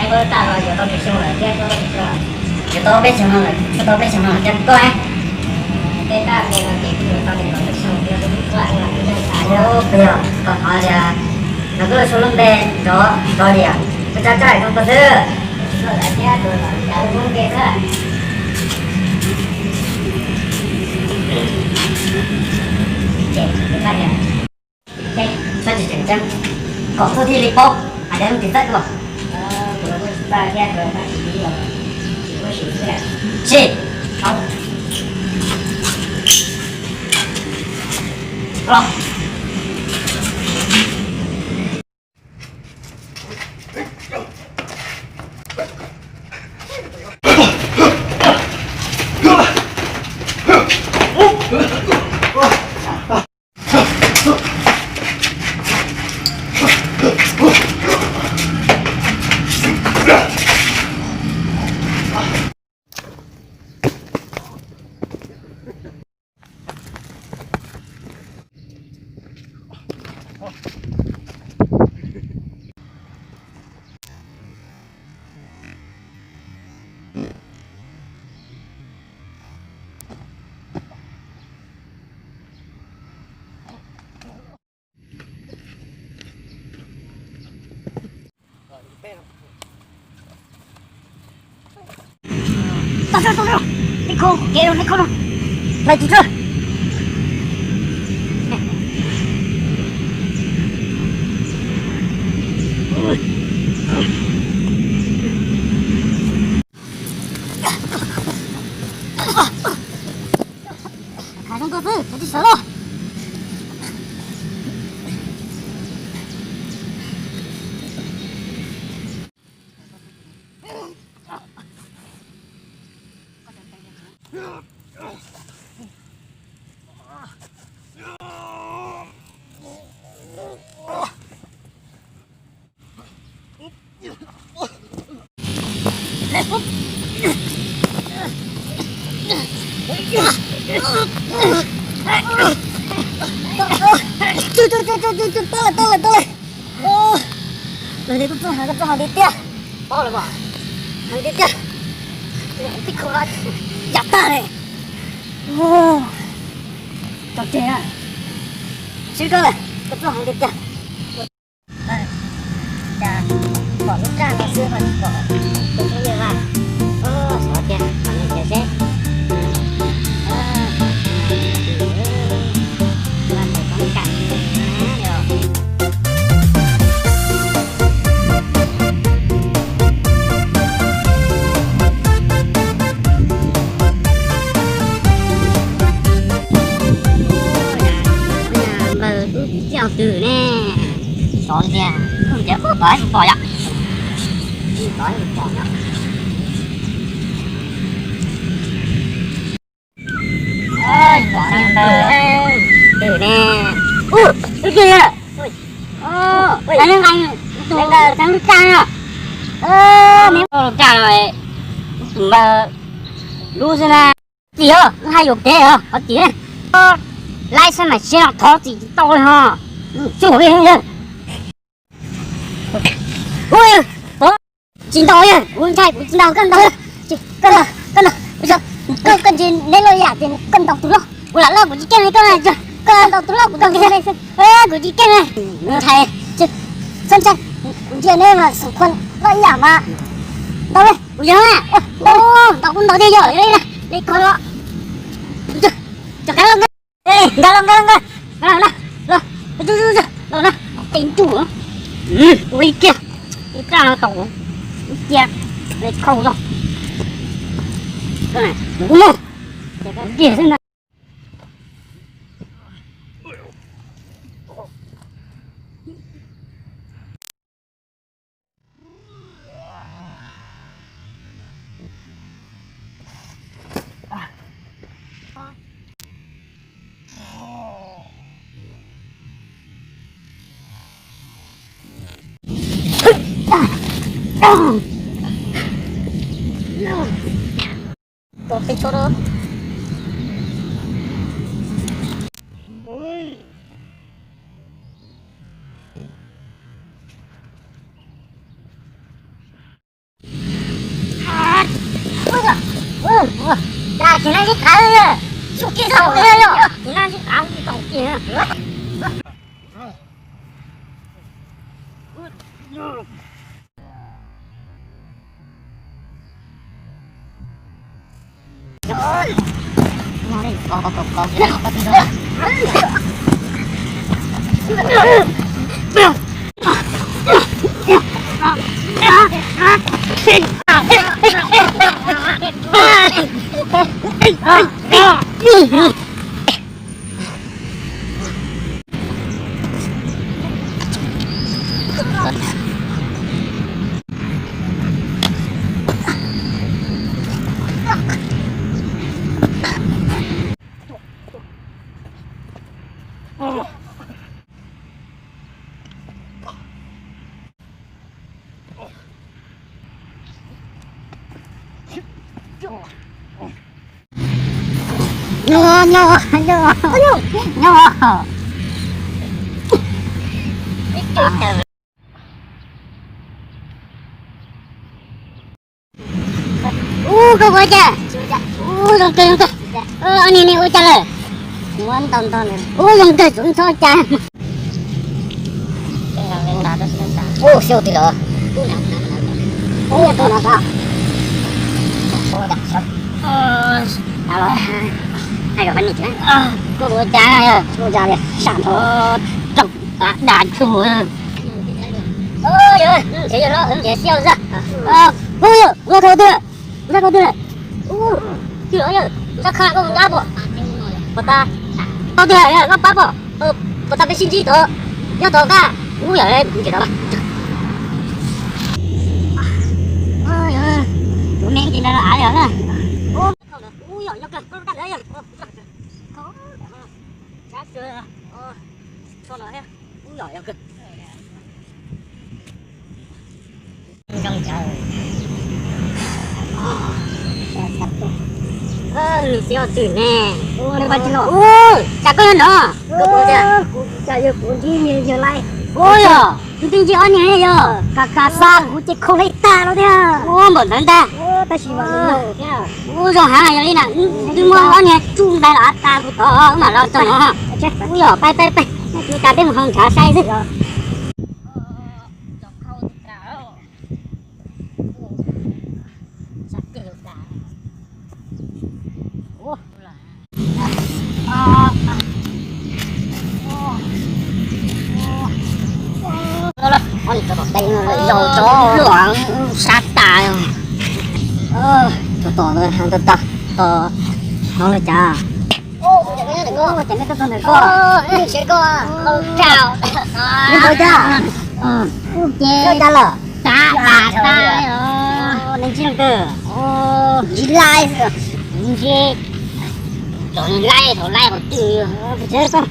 Pab tag los yuav tau tus xyoo lawm thiab, yuav tau peb xyoo no lawm, tau peb xyoo no lawm thiab koj. Peb tag los ces kuj yuav tau tus xyoo thiab. Ub, puas yog koj hnov tias lawv kuj los sau lub npe rov rov li, kuv tsa tsa zoo koj xwb. Txhob tsis tseem ceeb, kom tuaj thiaj li paub hais tias leej twg txawj dua. Tsis, los. Tau, tau, tau, tau. Neb kho kev los, neb kho los. Lawv tsis tso. Hav zoov koj xwb, kuv tsis sawv los. Tau lawm, tau lawm, tau lawm. Los li koj txooj heev, koj txooj heev tiag tiag. Paub lawm mas, heev tiag tiag. Tib khau yam tag li. Tso tseg na. Swb koj lawm, koj txooj heev tiag tiag. Cas pom lub raj no xwb ho tsis pom tus phooj ywg Vaj. Xyov tiag, qhov no tias seb Vaj tes txoj kam. Npawg ub tsis txawj twg ne. Xyov tiag, ntiav ub tod tsis pom yom. Tod tsis pom yom. Pom npawg twg ne. Ub, twb twg ne. Ub, nqaij tus ntawd lub raj no. Neb lub raj no, tus npawg lub xwb na. Txiv os, hais yuam kev os, qhov txiv. Laib sab mam siab no thov txiv tsis tau li ho. Tsuj peb yawg. Ua, tsis ntaus yawg, kuv ntshai kuv tsis ntaus koj ntaus. Koj ntaus, koj ntaus, koj, koj ntsis neb loj yam ces koj ntaus tus loj, kuv lam loj kuv tsis keej li koj, koj ntaus tus loj kuv ntaus tus yau li xwb. Kuv tsis keej li, ntshai, txhob ntshai, kuv ntsia neb mas xoom khuam loj yam mas. Ntaus li, kuv yog na, ntaus kuv ntaus thiaj yog li na, li ko los. Nkag los, nkag los, nkag los, nkag los, los na, tes ntsuj, ua li kiag, ib raj no tau, ib cia, li khau zog, mus, kiag xwb ntag. Tus peb tub. Ua, ua, cas tsis noj ntsib qav li, tsis noj ntsib qav li tau kiag. Nyo, nyo, nyo, nyo. Ub, koj ua cas? Ub, zoo kawg, zoo kawg. Ub, ob niag ne ua cas lawm? Ub, zoo kawg, tsuav txhob cas. Ub, xyov twg lawm. Ub, tus no. Koj ua cas? Koj ua cas? Sam nthov rooj qab da tug. Yog, yog, yog xyov zaj. Ub, yog, ua tau twg? Ua tau twg lawm? Ub, yog, yog, sab khaj koj mus nrab pom. Pom tas. Tau twg lawm, koj pab pom. Pom tas peb sib ntsib tod. Nyob tod nqaj. Ub, yog, ub, yog, tus me ces nrog av li os na. Ub, yog, yog kawg, koj lub raj lawm yog. Sab kawg. Ub, yog, yog kawg. Nws tsis yog twm ne. Ub, cas koj yog no? Ub, yog, tus twg ntsib ob niag yog. Ka ka xa kuv ces khaus hlais tag los thiab. Ub, npaum ntawd ntag. Tab sis mas ub, zoo heev yog li na, twb muab ob niag tsuj ntais los av tag kuv tod mam los txog no. Ub, yog, pab pab pab, tus cas peb mus hau ntshav saib xwb. Yau cov luam sab tas. Tos tos tos tos tos tos tos tos. Ub, ces cas lawm? Tag tag tag. Nws ntsib leej twg? Ntsib laib xwb. Ntsib, thaum nws laib, thaum laib qhov twg? Tsis tau.